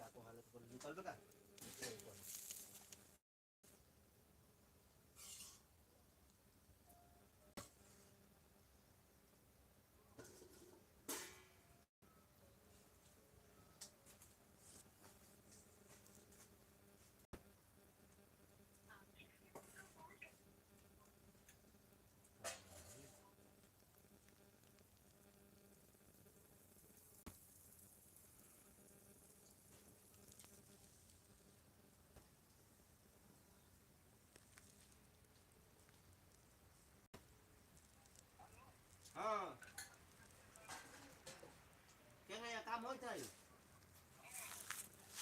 का को हालत बोल निकलबे का। हाँ, के गया काम होइत है।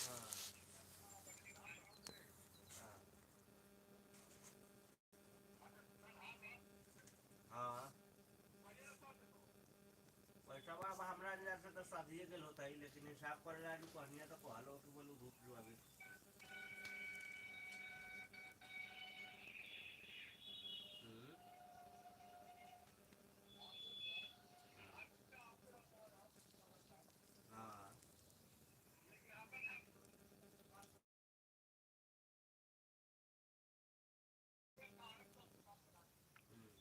हाँ हाँ हाँ, पैसा अब हमरा अंदाज से तो साधिए गेल होता है, लेकिन हिसाब करे ला कहनिया तो कहलो कि बोलू धूप लो अभी। हम्म, हाँ हम्म।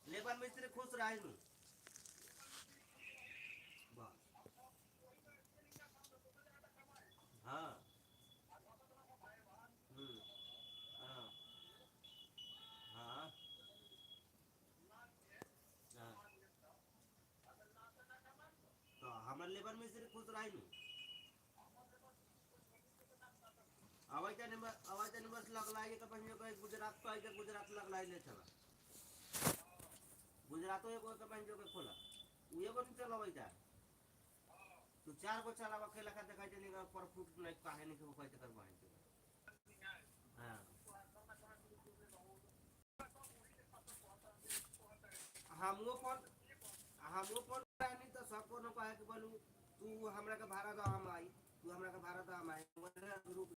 लेबर मिस्त्री खुश रहे नु बस। हाँ हम्म, हाँ हाँ हाँ, तो हमार लेबर मिस्त्री खुश रहे नु। अबै तनी बस, अबै तनी बस लगला एक पहिने के गुजरात तो के गुजरात लगला ले चला। गुजरातो एगो के पहिने के खोला उ एगो नहीं चलाबै ता। तू चार गो चलावा खेला का देखै तनी पर फुट नहीं काहे नहीं के कहते कर बहन के। हाँ, हमो फोन, हमो फोन नहीं तो सब कोनो कहे के बोलू तू हमरा के भाड़ा दो हम आई, तू हमरा के भाड़ा दो हम आई। रुक।